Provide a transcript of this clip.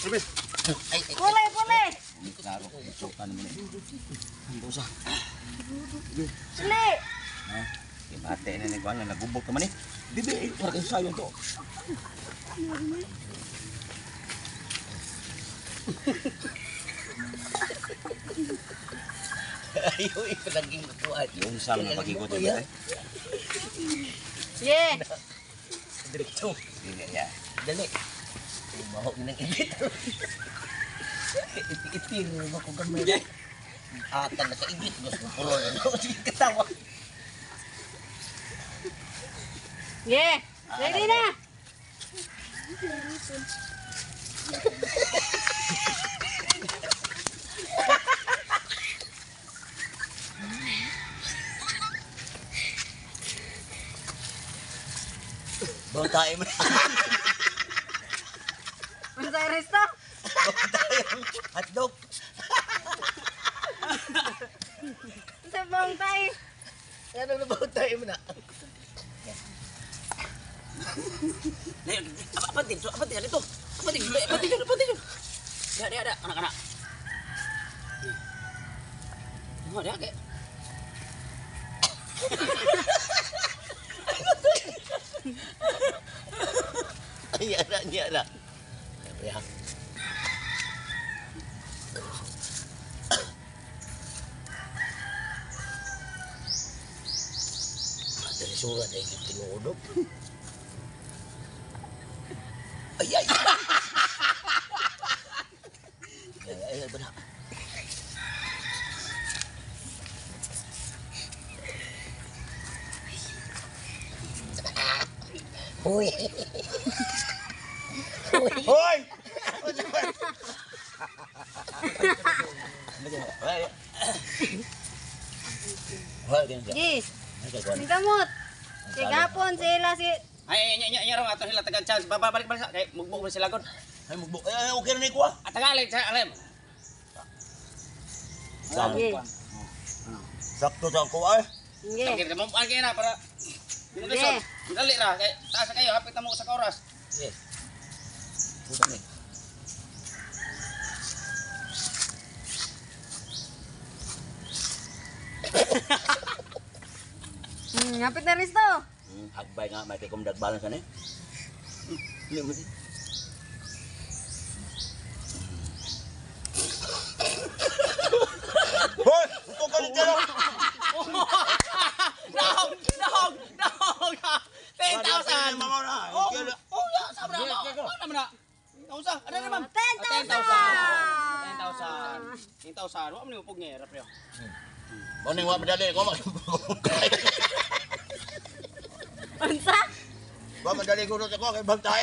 Sige. Puli, puli. Klaro, sukan mo ni. Dali. Ha? Kay bate na ni kuan nagubok ka man ni. Bibi, para kay sayon to. Ayo, ipalaging kuan. Yung sa mga pagikot ba? Sige. Diretso. Dili ya. Dali. Maho ni nang igit. Itir mo ko gamay. Ata nakaigit gusto ko puro na. Sige katawa. Sige. Ready na. Bang tayo mo. Unsa resto? Bang tayo. Hotdog. Unsa bang tay? Ano na ba tayo mo na? Apantin, so apantin ito. Apantin, apantin, apantin. Dia, dia, dia, anak anak. Mo dia ke. Ay, ara niya na. Ya. Dali surat ay tinuod. Ay ay. Ay ay ay bana. Uy. Hoy! Hoy, ganyan. Sige. Ningkamot. Kay gapon sila si Ay, ay, ay, ay, ay, ato sila tagan chance. Baba, balik, balik. Kay mugbog man sila god. Ay, mugbok. Ay, okay na ni ko ah. At tagalog sa alam. Sige. Sakto sa ko ay. Sige. Sige, mo ang na para di mo Sige. lisod. Dali ra kay taas na kayo hapit na mo sa oras. Yes. Puta ni. Hapit na resto. Hagbay nga may kay kong dagbalan sa ni. Hindi mo si. Hoy, upo ka dito. Dahog, dahog, dahog. 10,000. Oh, oh, ya, sabra mo. Oh, naman na. Nausa, ano naman? 10,000. 10,000. 10,000. Wa man ni upog nga rap yo. Mo ning wa madali ko mag. Unsa? Wa madali ko sa ko kay bangtay.